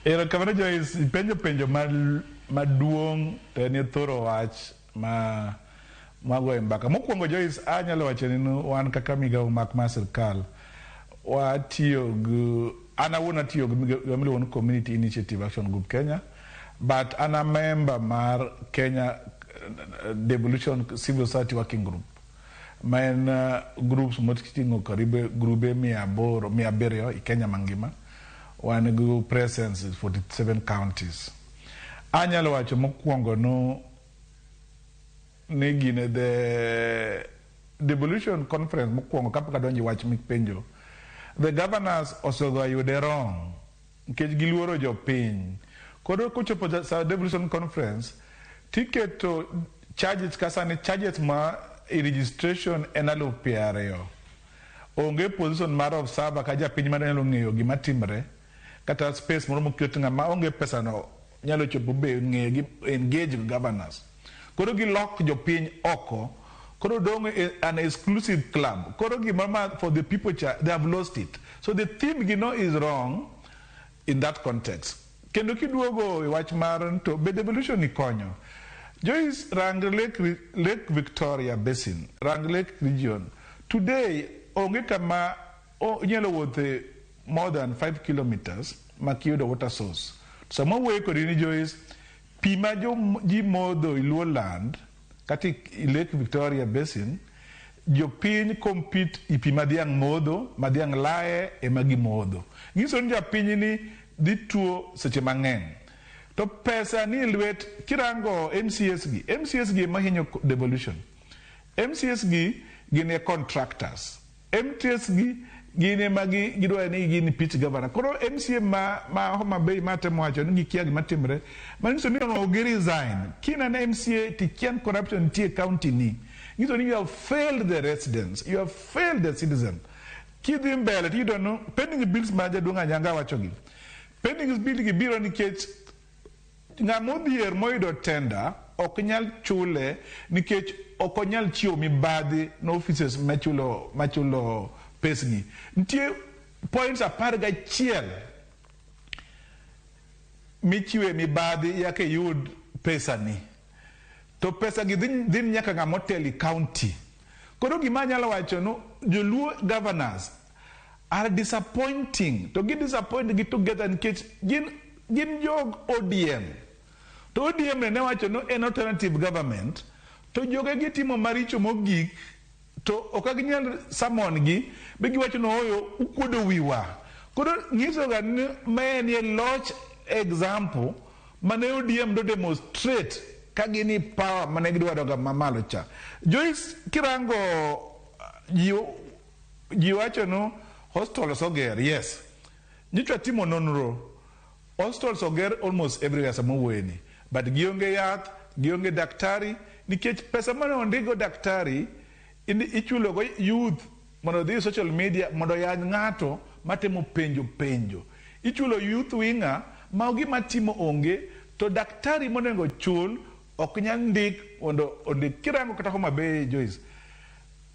Erokamano Joyce, ipenjo penjo maduong' to en thoro wach ma magoye mbaka. Mokwongo Joyce, anyalo wacho ni wan kaka migawo mar sirkal watiyo gi, an awuon atiyo gi migawo miluongo ni Community Initiative Action Group Kenya, but an a member mar Kenya Devolution Civil Society Working Group, ma en groups moting'o karibu grube 800, 700 i Kenya mangima. Wan gi presence in 47 counties. Anyalo wacho mokwongo no ni gine the devolution conference mokwongo, kapok adonjo e wach mipenjo, the governors osego yude wrong nikech giluoro jopiny. Koro kochopo sa devolution conference, tiketo charges ka sani charges ma i registration en 20,000. Onge position mar observer ka japiny mane nyalo ng'eyo gima timre, kata space moro moket ng'ama onge pesa no nyalo chopo be ng'eyo gi engage with governors. Koro gilok jopiny oko. Koro dong' an exclusive club. Koro gima ma for the people cha, they have lost it. So the theme gino is wrong in that context. Kendo kiduogo e wach mar to be devolution ni konyo, Joyce, rang Lake Victoria Basin, rang Lake Region today, onge kama inyalo wuothe more than 5 kilometers makiyudo water source. Sama wuoyo kodi ni Joyce, pi ma ji modho i Luoland kata i Lake Victoria Basin, jopiny compete i pi ma dhiang' modho, ma dhiang' laye ema gimodho. Nyiso ni japiny ni dhi tuo seche mang'eny. To pesa ni e lwet. Kirango MCAs gi, MCAs gi ema hinyo devolution. MCAs gi gin e contractors. MCAs gi gin ema gidwa ni gin pitch governor. Koro MCA ma Homa Bay ma temo wacho ni gikia gima timre, manyiso ni onego gi resign. Kineno MCA tikia ni corruption nitie e county ni, nyiso ni you have failed the residents, you have failed the citizen. Kidhi mbele tiyudo ni pending bills ma jaduong' Anyanga wacho gi, pending bill gi biro nikech ng'ama odhier moyudo tender ok nyal chule nikech ok onyal chiwo mibadhi ne offices machulo pesgi. Nitie points 11 michiwe mibadhi yaka iyud pesani, to pesa gi dhi nyaka ng'ama otelo i county. Koro gima anyalo wacho no, joluo governors are disappointing, to gi disappoint gi together nikech gin jog ODM, to ODM ne wacho no en alternative government, to joge gitimo maricho mogik to ok ginyal summon gi be giwacho no oyo ukuodo wiwa. Koro nyiso ga ni ma en e loch example mane ODM do demonstrate ka gin i power mane gidwaro ga mamalo cha. Joyce, kirango ji wacho no hostels oger. Yes, nyocha timo nonro, hostels oger almost everywhere sama wuoyeni, but gionge yath, gionge daktari, nikech pesa mane ondikgo daktari ichulogo youth mondo odhi e social media mondo oyany ng'ato matemo penjo penjo. Ichulo youth winger ma gima timo onge, to daktari monego chul ok nyal ndik mondo ondik. Kirango kata Homa Bay, Joyce,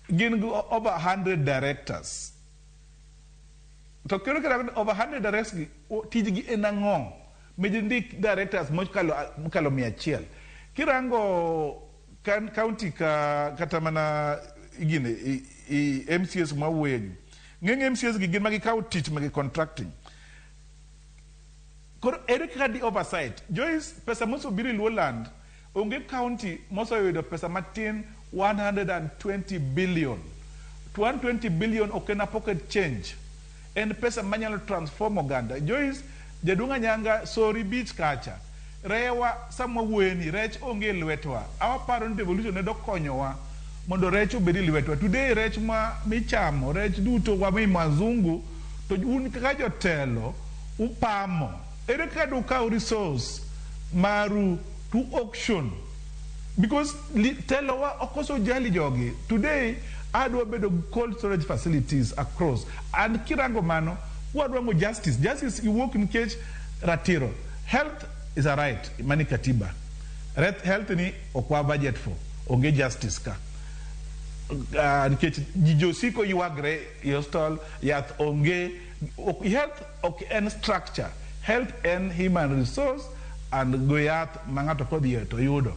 gin gi over 100 directors, to kendo kirango over 100 directors gi, tijgi en ang'o? Miji ndik directors mokalo 100. Kirango kan county ka kata mana gine i MCAs mawuoye gi, ng'eny MCAs gi gin ma gikawo tich ma gi contracting. Koro ere kaka di oversight? Joyce, pesa mosebiro i Luoland, onge county moseyudo pesa matin 120 billion. To 120 billion ok en a pocket change, en pesa manyalo transform oganda. Joyce, jaduong' Anyanga, Sori Beach kacha rewa sama wuoyeni rech onge e lwetwa. Awaparo ni devolution ne dokonyowa mondo rech obed e lwetwa. Today rech ma michamo, rech duto wami mazungu, to un kaka jotelo upamo. Ere kaka dukaw resource maru to auction? Because telowa okoso jali jogi. Today adwa bedo gi cold storage facilities across, and kirango mano wadwang'o justice. Justice iwuok nikech ratiro. Health is a right mani katiba. Health ni ok wa budget for, onge justice ka nikech ji josiko ywagre e hospital, yath onge. Health ok en structure. Health en human resource and go yath ma ng'ato kodhie to yudo.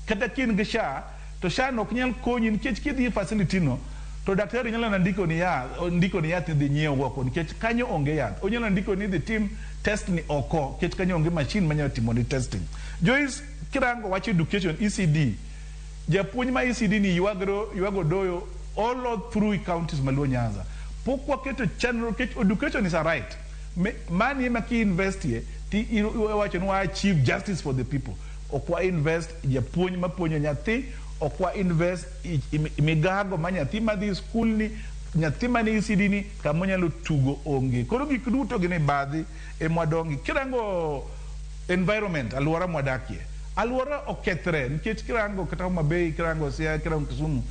Kata ka in gi SHA, to SHA no ok nyal konyi nikech kidhi e facility no, to daktari nyalo ndiko ni yath, ndiko ni yath idhi nyiew oko nikech kanyo onge yath. Onyalo ndiko ni idhi tim test ni oko nikech kanyo onge machine manyalo timo ni testing. Joyce, kirango wach education, ECD, japuonj ma ECD ni ywagro, ywago doyo all through counties ma Luo Nyanza. Pok waketo chenro nikech education is a right. Mani ema ki invest ye, ti iwacho ni wa achieve justice for the people. Ok wa invest japuonj mapuonjo nyathi, ok wa invest i migago ma nyathi madhi skul ni, nyathi mani ECD ni kama onyalo tugo onge. Koro gik duto gin e badhi emwadongi. Kirango environment, alwora mwadakie, alwora okethre nikech kirango kata Homa Bay, kirango Siaya, kirango Kisumu,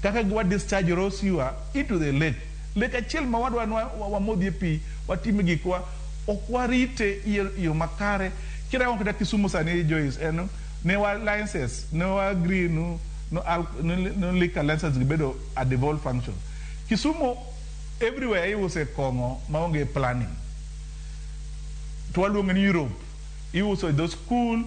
kaka wa discharge raw sewer into the lake. Lake achiel ma wadwa ni wamodhie pi, watime gikwa, ok warite e yo makare. Kirango kata Kisumu sani, Joyce, en ne wa licenses, ne wa agree no liquor license gibedo a devolved function. Kisumu everywhere iuse kong'o maonge planning. To waluonge ni Europe. Iuso e dho school,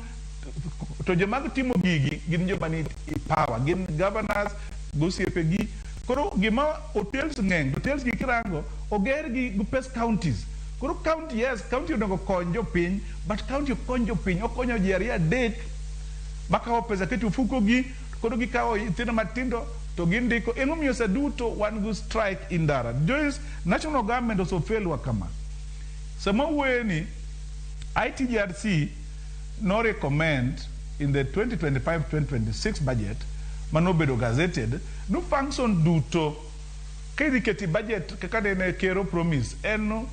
to joma timo gigi gin joma ni i power, gin governors gosiepegi. Koro gima hotels ng'eny, hotels gi kirango oger gi gi pes counties. Koro county, yes, county onego kony jopiny, but county ok kony jopiny, okonyo ji ariyo adek makawo pesa keto ofuko gi. Koro gikawo nyithindo matindo to gindiko. Emomiyo sa duto wan gi strike in ndara. Joyce, national government osefail kama. Sama wuoye ni ITJRC no recommend in the 2025-2026 budget manobedo gazetted no function duto kidhi keti budget kaka nene kero promise en no,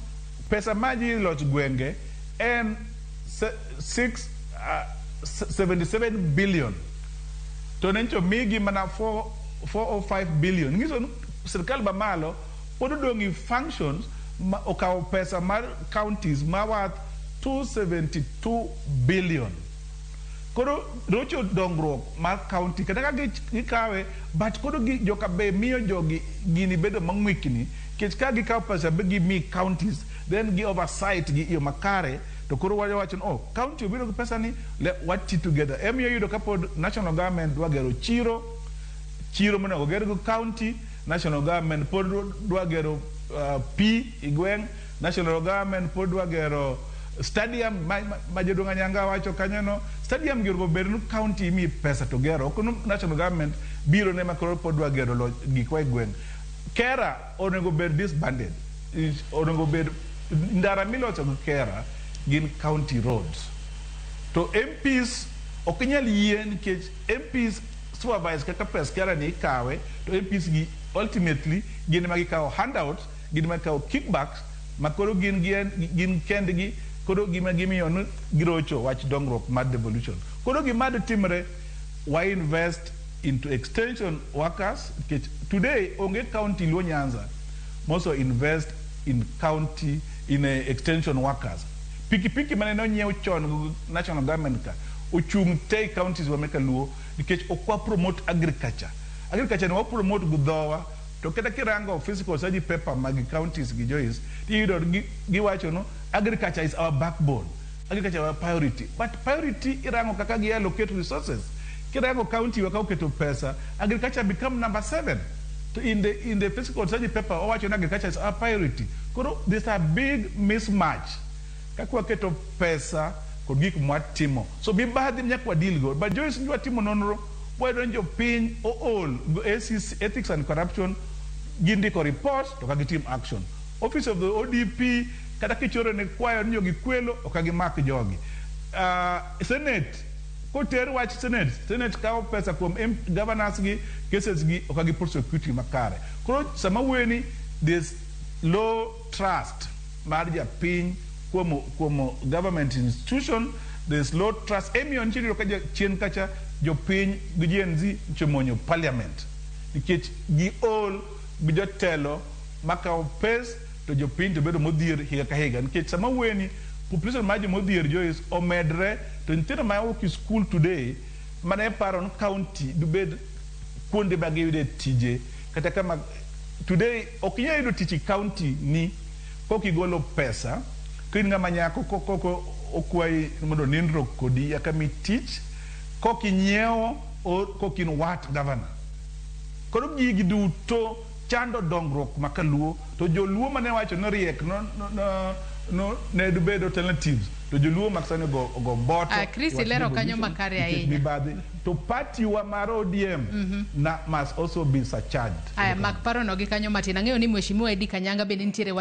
pesa ma ji loch gwenge en 77 billion to ne ncho migi mana 4 405 billion. Nyiso ni sirikal mamalo pod odong' i functions ma okawo pesa mar counties ma worth 272 billion. Koro rocho dongruok mar county kata ka gikawe, but koro joka be miyo jogi gini bedo mang'wikni nikech ka gikawo pesa be gimi counties, then gi oversight gi yo makare, to koro wacho ni, oh, county obiro gi pesa ni le, wati together. Emiyo iyudo kapod national government dwa gero chiro, chiro monego ger go county, national government pod dwa gero pi i gweng', national government pod dwa gero stadium ma jaduong' Anyanga wacho kanyo no. Stadium gi onego bed ni county imi pesa to gero, ok ni national government biro ne ma koro pod dwa gero gikwa e gweng'. Kera onego bed disbanded. Onego bed ndara miloso gi Kera gin county roads, to MPs ok nyal yie nikech MPs supervise kaka pes Kera ni ikawe, to MPs gi ultimately gin ema gikawo handouts, gin ema gikawo kickbacks ma koro gin kendgi. Koro gima gimiyo ni girocho wach dongruok mar devolution. Koro gima timre, wa invest into extension workers nikech today onge county Luo Nyanza moso invest in county in a extension workers. Pikipiki mane onyiew chon gi national government ka ochung' te counties wa meka Luo nikech ok wa promote agriculture. Agriculture ni wa promote gi dhowa, to kata kirango fiscal study paper mag counties gi, Joyce, tiyudo giwacho no agriculture is our backbone, agriculture is our priority, but priority irango kaka gi allocate resources. Kirango county wa ka oketo pesa, agriculture become number 7, to in the fiscal study paper owacho ni agriculture is our priority. Koro there's a big mismatch kaka waketo pesa kod gik mwatimo. So mibadhi nyaka wadeal go. But Joyce, nyo watimo nonro, wayudo ni jopiny ool go ACC, Ethics and Corruption. Gindiko report to ka gitim action. Office of the ODP kata kichoro ne kwayo ni jogi kwelo, ok gimak jogi. Senate koter wach Senate, Senate kawo pesa kuom governors gi cases gi ok gi prosecute makare. Koro sama wuoyo ni there's low trust mar japiny kuom government institution, there's low trust. Emiyo nitie yudo ka chien kacha jopiny gi Gen Z nchomonyo parliament nikech giol gi jotelo makawo pes, to jopiny to bedo modhier higa ka higa nikech sama wuoyo ni population mar jomodhier, Joyce, omedre, to nyithindo ma wuok e school today mane paro ni county dibed kuonde ma giyude tije, kata kama today ok inyal yudo tich e county ni kok igolo pesa. Ka in ng'ama nyako koko okwayi mondo nindruok kodi yaka mi tich kok inyiewo or kok in wat governor. Koro gigi duto chando dongruok ma kaluo to joluo mane wacho ni riek no, no, no, no, ne bedo alternatives to joluo mak sani ogo, ogo mboto. Ah, Chris, e wach ilero kanyo devolution makare nikech ahinya. mibadhi. To party wa mar ODM na must also be surcharged. Aya, mak parono gi kanyo matin. Ang'eyo ni Mheshimiwa Eddie Kanyanga bende nitiere.